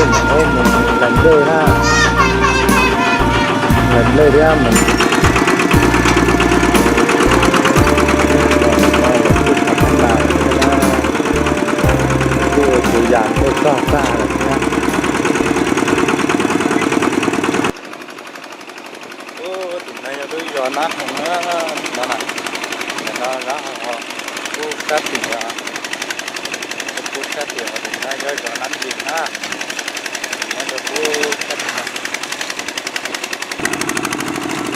Mus lees dej na, lees dej thiab mus. Kuj ua kuv yam dej txog tag lawm thiab. Tus no yog lub zos Nab Hoom na, tus no na, tus no Nab Hoom, kuj sab tim, kuj sab tim tim no yog zos Nab Npis na, tim no yog kuj sab tim no.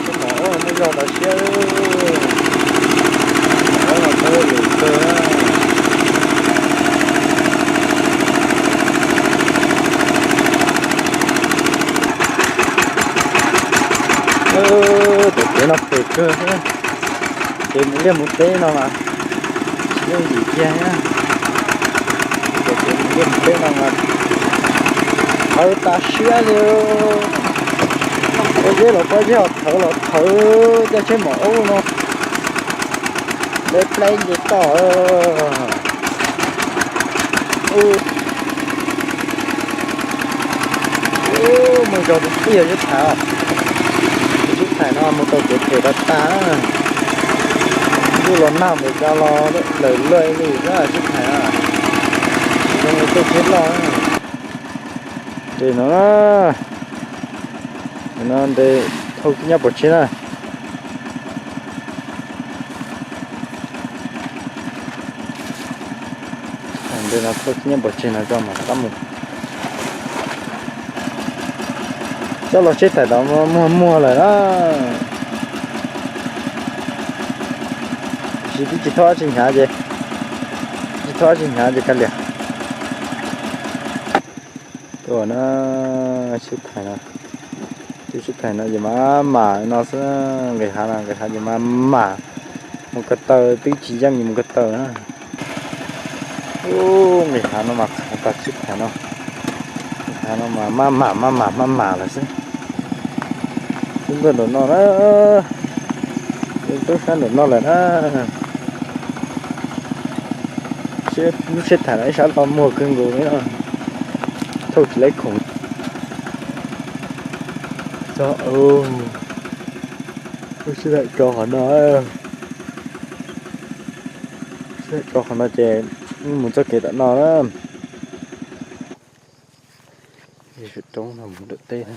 Tus no muaj zog los siab, tus no los tau lwm kawg. Cov kev no phem kawg, kev mus liaj mus teb no mas yooj yim kiag thiab. Cov kev mus liaj mus teb no mas thawv tas siab li. Pob zeb los pob zeb, thawv los thawv, caij tsheb maum aub no deb plaib nce toj. Muaj zog tiag tiag sib tham, sib tham no mus tau kev phem tas tas. Ntuj los nag npaum cas los lawm luaj li na sib tham, tsis zoo li tej tsheb loj. Ces no, no nte thauj nyob pov tseg na. Nte no thauj nyob pov tseg no tso mam rov qab mus. Coj los sib tham tod muag muag lawm na. Tab sis twb tsis thauj dab tsi hnyav ces, tsis thauj dab tsi hnyav ces kav liam. Tuaj na, sib tham no, twb sib tham no ces mam mam no xwb, nqis hav no nqis hav ces mam mam mus ko taw, twb tsis yeej mus ko taw na. Ub, nqis hav no mas qhov tag sib tham no, nqis hav no mas maj mam maj mam maj mam lawm xwb. Tub ntuj nraum no na, tub sab nraum no lawm na. Lub sib tham no ib sab lo muag kawg nkaus li no, thauj tsis laib khoom. Txog, lub sib tham tso qhov no, sib tham tso qhov no ces mus txoj kev tom no na. Saum roob no mus nram teb na.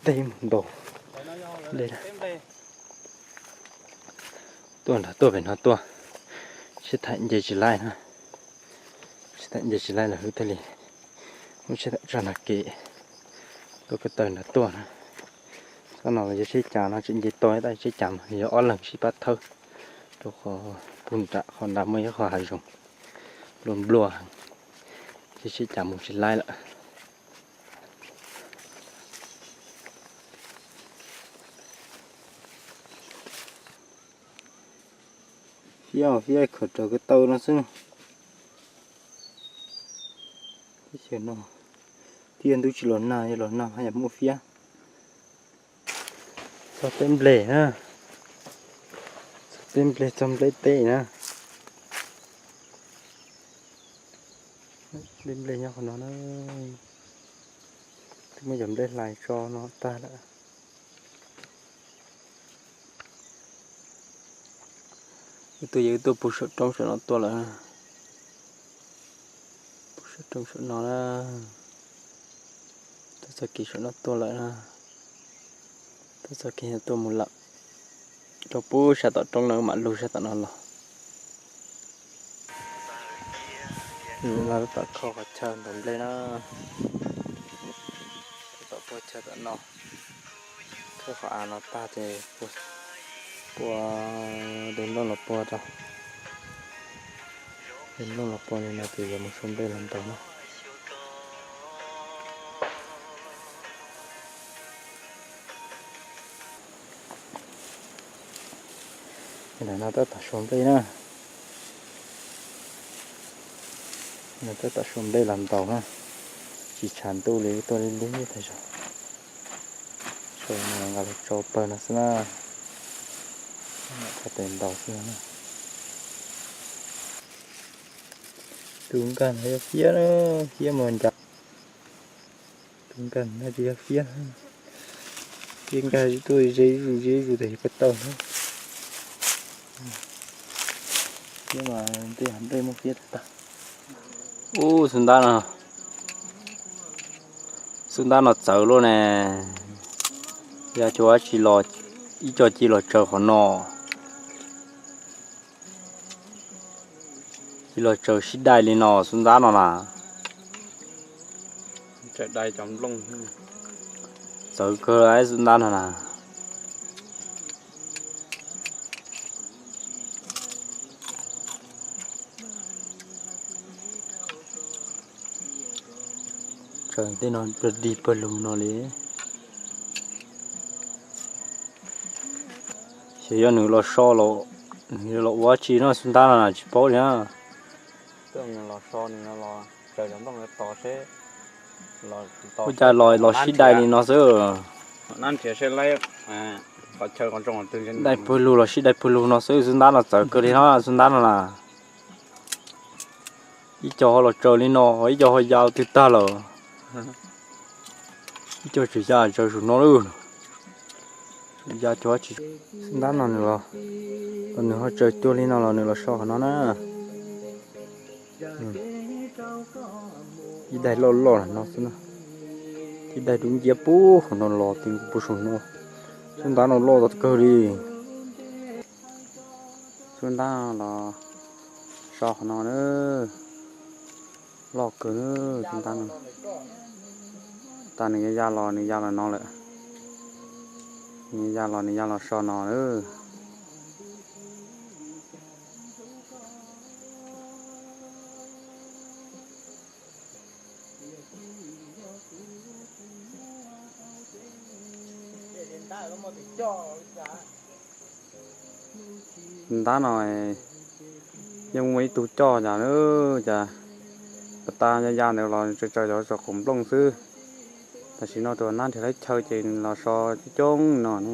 Teb mus ntaus dej. Tuaj nrad tuaj pem no tuaj, sib tham nce tsis laib na. Sib tham nce tsis laib los hwv thiaj li, sib tham tso nrag kev, tuaj ko taw nrad tuaj na. Txoj no los yog tsheb cas no tseem nce tau tab tsheb cas mas yog ob leeg sib pab thawb rau qhov puag nram qhov nrad muaj ib qho hav zoov nplua nplua, ces tsheb cas mus tsis laib lawm. Fiab fiab khaws raws ko taw no xwb. Teb chaws no tiaj ntub tsis los nag, yog los nag haj yam muaj fiab. Txog teb nplej na, txog teb nplej, txog nplej teb na. Teb nplej nyob qhov no na. Twb muab cov nplej hlais tso no tag lawm. Wb tuaj, wb tuaj puag saum roob saum no tuaj lawm. Puag saum roob saum no na. Tuaj txoj kev saum no tuaj lawm na. Tuaj txoj kev tuaj mus lawm. Rau puag sab tom roob no mam lug sab tom no los. No tab tom kho qhov chaw ntaus nplej na. Tab tom puag chaw tom no. Kho qhov av no tag ces puag, de nplooj los puag rau. De nplooj los puag li no ces yuav mus sau nplej los ntaus na. Ntawm no tab tom sau nplej na. No tab tom sau nplej los ntaus na. Tsis tshav ntuj li, tuaj li li tas zog. Sau no nqa los tso pawg no xwb na. Tes ntaus xwb. Tus nkag no yog fiab na, fiab mas ncav. Tus nkag no tsis yog fiab, fiab nkag tuaj ze zuj zus ze zuj zus tes yog peb tau na. Fiab mas tej hav nplej muaj fiab tag. Ub, xub ntab no, xub ntab no txawv luaj ne. Yog cov dab tsi los, ib co cia los tsaws qhov no. Cia los tsaws sib dai li no xub ntab no na. Txawv kawg xub ntab no na. Tsaws tej no dig pawg lug no li. Xyov yog nws los so los, nws los ua dab tsi no xub ntab no na tsis paub li na. Ua cas los los sib dai li no xwb. Dai pawg lug los sib dai pawg lug no xwb, xub ntab no txawv kawg li no, xub ntab no na. Ib co ho los tsaws li no, ib co ho ya twg tag lawm. Ib co tseem ya tsaws saum no lawm. Ya cov tsis, xub ntab no nws los, nws ho tsaws cuag li no los nws los so qhov no na. Ib daim loj loj no xwb na. Ib daim dub nciab puag qhov no los twb puag saum no. Xub ntab no loj kawg li. Xub ntab los so qhov no na. Loj kawg xub ntab no. Tas nws ya los nws ya los no lawm. Nws ya los nws ya los so no na. Ntab no yeej muaj ib tug coj cas, cas pas tas ya ya ntawd los tsaws tsaws cov tsob qos nplooj xwb. Tam sim no tus nab nrhiav tau chaw ces los so coob coob no na.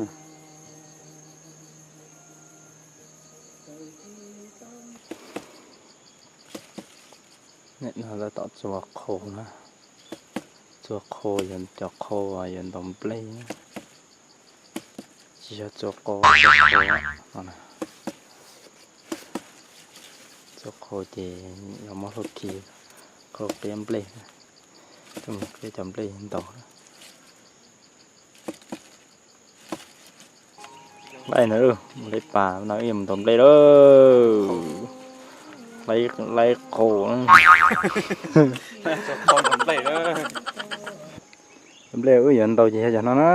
Nim no lawv tom txua qhau na, txua qhau yog cov qhau uas yog ntaus nplej, tsis yog txua qau, txua qau ces yog muab hlau khi, qhau qiab nplej, qiab cov nplej ntaus. Laij no, laij pas no wb yuav mus ntaus nplej lawm. Laij qau, nplej wb yuav ntaus ces yog cov no na.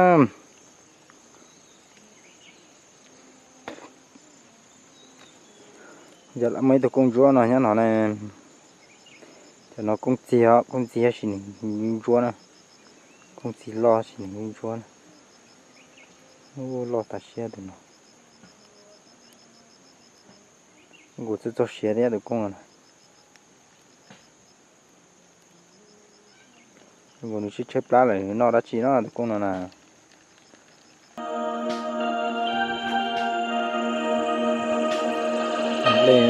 Yog muaj ib tug koob ntsuab no nyob no ne. Cov no koob txiv, koob txiv tab sis nws ntsuab na. Koob txiv loj tab sis nws ntsuab na. Loj tas siab tus no. Nkaus txog txog siav thiab tus koob no. Nkaus nws sib tshaib plab lawm nws noj dab tsi no tus koob no na. Nplej,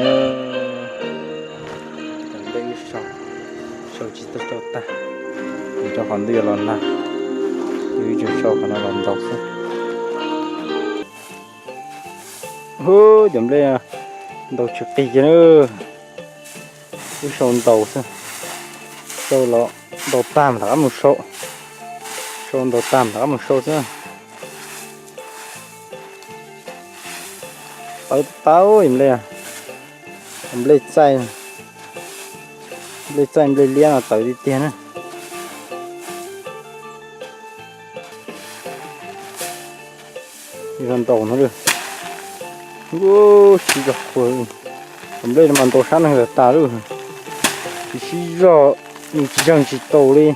nplej wb sau, sau tsis tau tag, rau qhov ntuj yuav los nag, wb tsuas sau qhov no los ntaus xwb. Hu, cov nplej ntaus tsis qis kiag na. Wb sau ntaus xwb, sau los ntaus tag mam rov qab mus sau, sau ntaus tag mam rov qab mus sau xwb. Tawv tawv nplej, nplej txaij, nplej txaij nplej liab no tawv tiag tiag na. Yog ntaus no, sib zog qhuav, cov nplej no mas ntaus sab neeg tag tas lawm. Tsis sib zog, nws tsis zeeg tsis taus li.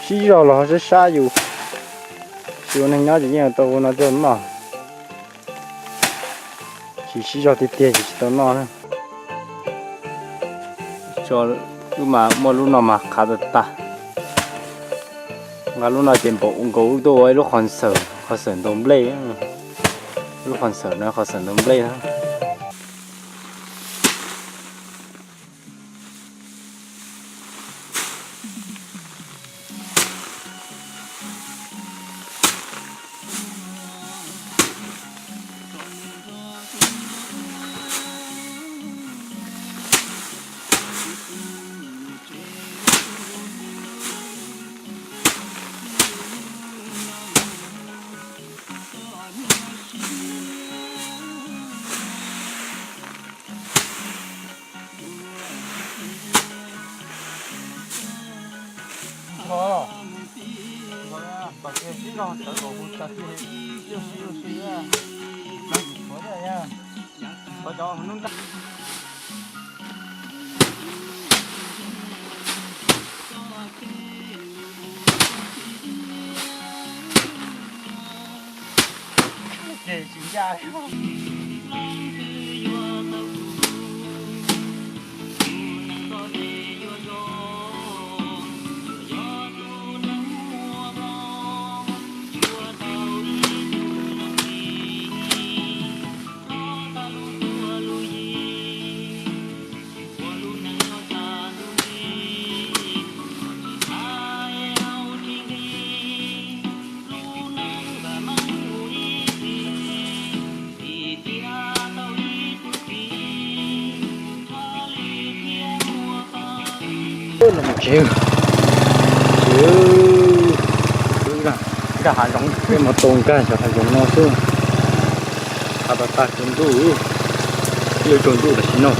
Sib zog los ho sab sab yus, tsis ua neeg nyob ces yeej tau ua no coj noj. Tsis sib zog tiag tiag ces tsis tau noj na. Wb mas muaj lub no mas qhav tag tag. Nqa lub no ces npaum nkaus wb tuaj ua ib lub qhov xawm, qhov xawm ntaus nplej. Lub qhov xeem no, qhov xeem ntoo nplej na. Tsev, tsev, tsev hav zoov, peb mus tau nkag cov hav zoov no xwb. Hav tag tag tsaus ntuj, ib lub tsaus ntuj tam sim no.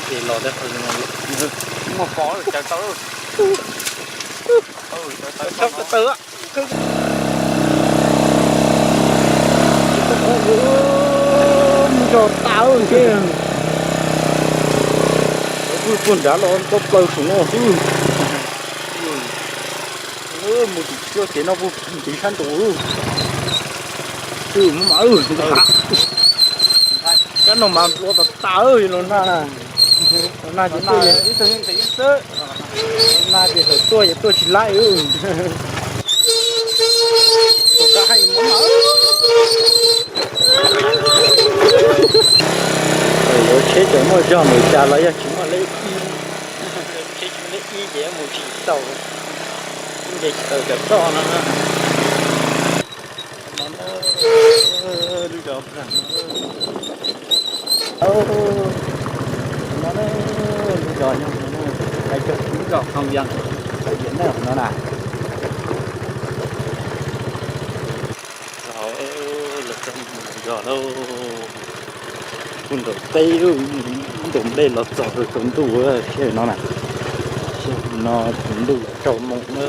Ces los tej qhov zoo no, muaj pov caws tau, caws tau. Mus tso tas thiab, puag nrad los tau plaws saum no xwb. Mus tim cuaj ces no puag ntiv sab nraud. Mus mas, cov no mas nplua tas tas los na. Los na ces tuaj, los na ces thaum tuaj ces tuaj tsis laib. Yuav tsheb cov muaj zog npaum cas los yog tsis muaj lej ib, tsheb tsis muaj lej ib ces mus tsis tau, nce tsis tau cov toj no. No, lub zos, lub zos, lub zos Kham Vias, lawv tias nej no na. Los, los txog mus zos lauj, puag nram teb lub nram nplej los txog tsaus ntuj thiab no na. No tsaus ntuj tsaus moos na.